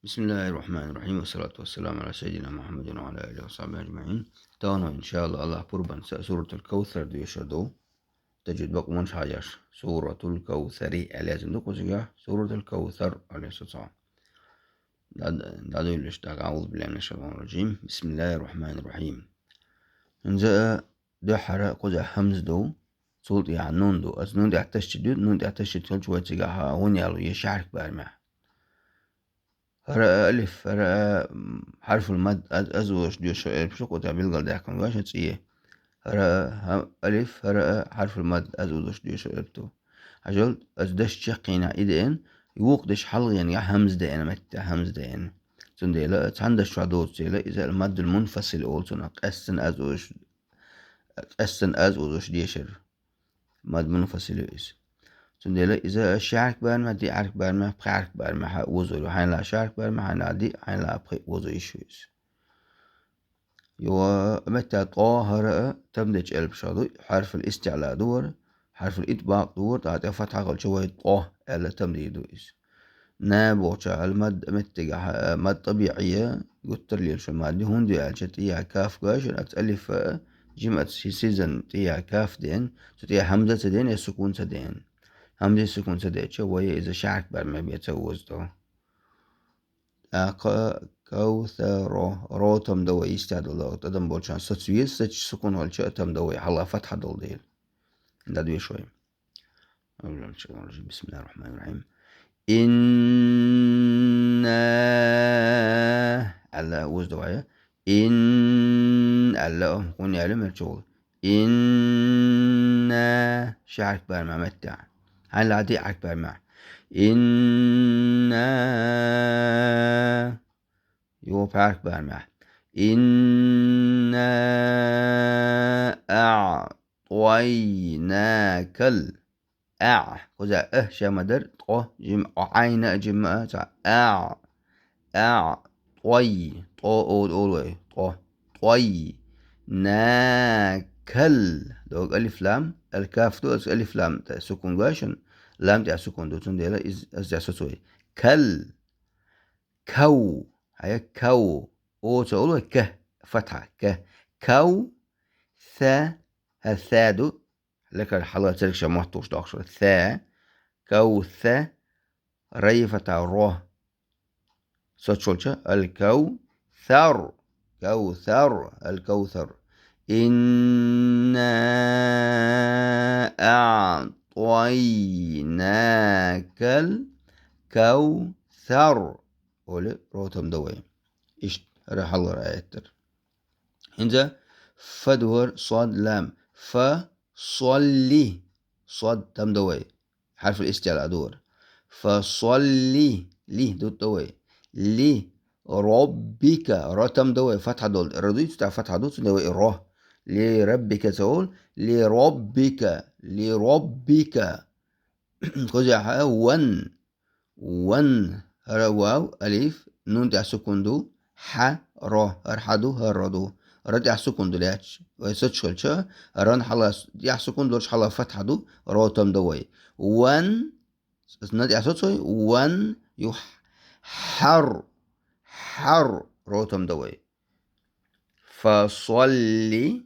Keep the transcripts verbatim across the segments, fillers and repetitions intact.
بسم الله الرحمن الرحيم، والصلاة والسلام على سيدنا محمد وعلى آله وصحبه أجمعين. Тахана, иншааллахӀ, Аллахь пурбанца Суратул Кавсар доьшур ду. Тажвид бакъонаш хьаяш. Суратул Кавсари аьлла яздаь ду кхузахь, Суратул Кавсар аьлла яздаь ду. Дад-, дадуьйлаш дага, أعوذ بالله من الشيطان الرجيم. بسم الله الرحمن الرحيم. ХӀинца а дуьххьара кхузахь хӀамза ду, цул тӀехьа нун ду. Аса нун тӀехьа ташдид ду, нун тӀехьа ташдид хилча вай цигахь гӀунна ял ю, я ши хьаракат бармехь. ХӀара а алиф, хӀара а, м, хьарфул мад, аз, аз узуш доьшур элп ду, кхузахь билгалдаьккхина вай шун цӀе. ХӀара а, хӀа-, алиф, хӀара а хьарфул мад, аз узуш доьшур элп ду. Хьажал, аса дешча чаккхенехь и деана, вукху дешан хьалхенехь хӀамза деана, метта хӀамза деана. Цундела цхьана дешан чохь доцу дела, иза ал-маддул мунфасил олу цунах, къаьстина аз узуш, къаьстина аз узуш дешар. Мад мунфасил ю иза. Цундела иза ши хьаракат бармехь, диъ хьаракат бармехь, пхи хьаракат бармехь озор ю. Хьайна лаахь ши хьаракат бармехь, хьайна лаахь диъ, хьайна лаахь пхиъ озор йиш ю иза. Юха метта тӀо, хӀара а там дечу элпашах ду, хьарфул истиъла ду хӀара, хьарфул итбакъ ду хӀара, тӀаккха тӀе фатхьа хилча вай тӀо аьлла там дийр ду иза. На бохуча ал-мад меттигахь, мад тӀабиӀия, гуттар а лелаш мад ю, хӀунда ю аьлча тӀехьа каф гой шуна, аса алиф а, жимаца сизан тӀехьа каф деана, цу тӀехьа хӀамза ца деана, я сукун ца деана. ХӀамза, сукун ца деча, вай иза ши хьаракат бармехь бен ца озадо. ТӀаккха кавсаро, ро там дан вай, йистехь долу тӀадам болчарна соцу веза, сач сукун хилча а там дан вай, хьалха фатхьа долу дела. ДӀадоьшу вай. أعوذ بالله من الشيطان الرجيم. بسم الله الرحمن الرحيم. إنا. Аьлла озадо вай. Ин. Аьлла гӀунна ял ю мел чухула. Инна. Ши хьаракат бармехь метта. Хьайна лаахь диъ хьаракат бармехь. Инна. Юха пхи хьаракат бармехь. Инна аътӀайнакал. АӀ. Кхузахь а ша ма дара, тӀо, жима, Ӏайна а, жима а, цхьа. АӀ. АӀ. ТӀой. ТӀо олу, олу вай. ТӀо. ТӀой. На. Кал. Дог алиф лам. Ал-каф ду, аса алиф лам тӀе сукун гой шуна. Лам тӀехь сукун ду, цундела иза, аса тӀехь соцу вай. Кал. Кав. Хьая, кав. О ца олу вай, к. Фатхьа. К. Кав. Са. ХӀара са ду. Лекал хьала цергаш мотт луш доккхуш вара. Са. Кавса. Рай фатхьа, ро. Соцуш волча, ал-кавсар. Кавсар. Ал-кавсар. Инна аътӀайнакал кавсар. Олу, ро там дан вай. Иштта, хӀара хьалхара аят дара. ХӀинца фа ду хӀара, сод, лам. Фа, солли. Сод там дан вай. Хьарфул истиъла ду хӀара. Фа солли. Ли ду дан вай. Ли роббика. Ро там дан вай. Фатхьа долу. Ро дуьйцу, тӀаккха фатхьа ду, цундела вай ро. Ли раббика ца олу. Ли роббика. Ли роббика. Кхузахь ван. Ван. ХӀара вав, алиф, нун тӀехь сукун ду, хьа, ро. ХӀара хьа ду, хӀара ро ду. Ра тӀехь сукун ду лаьтташ. Вай соцуш хилча, ран хьала, тӀехь сукун долуш хьала фатхьа ду, ро там дан вай. Ван, на тӀехь соцу вай, ван, ю хьар, хьар, ро там дан вай. Фа солли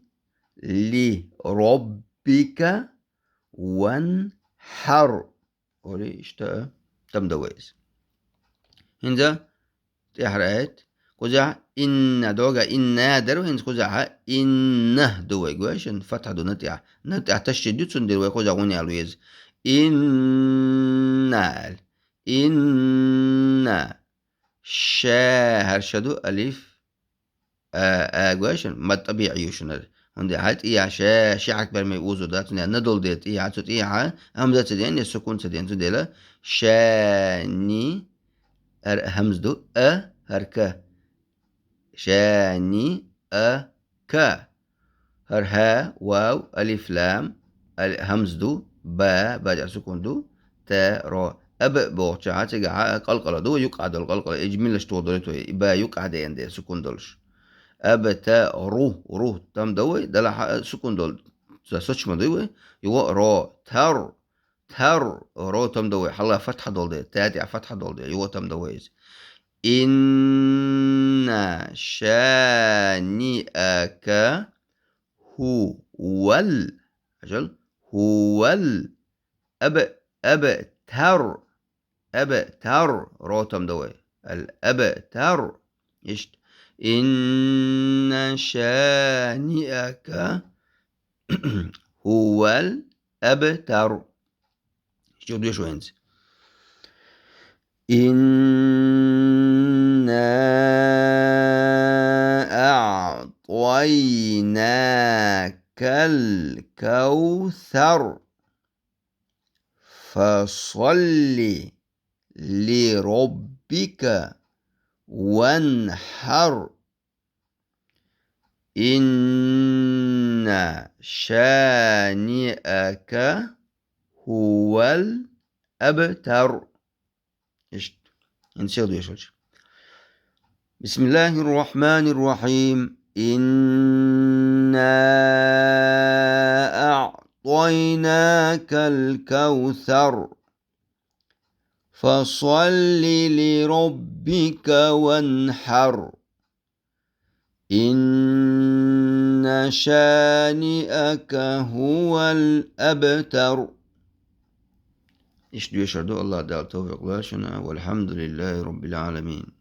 ли роббика ван хьар. Олу иштта, там дан вай иза. ХӀинца тӀаьхьара аят. Кхузахь инна, догӀа инна дара вай, хӀинца кхузахь инна ду вай, гой шуна, фатхьа ду на тӀехь. На тӀехь ташдид ду, цундела вай кхузахь гӀунна ял веза. Инна аьлла. Инна. Ша, хӀара ша ду, алиф. А, а, гой шуна, мад тӀабиӀи ю шуна. ХӀунда аьлча тӀехьа ша, ши хьаракат бармехь узур дац, цундела на долу дела тӀехьа, цу тӀехьа хӀамза ца деана, я сукун ца деана, цундела шани, ар-, хӀамза ду, а, хӀара ка. Шани, а, ка. ХӀара хьа, вав, алиф, лам, ал-, хӀамза ду, ба, ба тӀехь сукун ду, та, ро. Аб бохуча, цигахь а къалкъала ду, юккъехь долу къалкъала, и жимиллаш тоха долуьйту, и ба юккъехь деана дела, сукун долуш. Аб, та, ру, ру, там дан вай, далахь а сукун долу, ца соцуш ма дуй вай, юха ро, тар, тар, ро там дан вай, хьала фатхьа долу дела, та тӀехь фатхьа долу дела, юха там дан вай иза. إن شانئك هو ال-، عجل، هو ال-، أب-، أبتر، أبتر، روتم دوي، الأبتر. إشت. إن شانئك هو الأبتر. شوف دي شوينز. إنا أعطيناك الكوثر، فصل لربك وانحر، إن شانئك هو الأبتر. إشت. إنسيغ دو يشوش. بسم الله الرحمن الرحيم. إنا أعطيناك الكوثر، فصل لربك وانحر، إن شانئك هو الأبتر. Иш дуьйшурду, Аллагь Дала тавфикъ луш вайна. والحمد لله رب العالمين.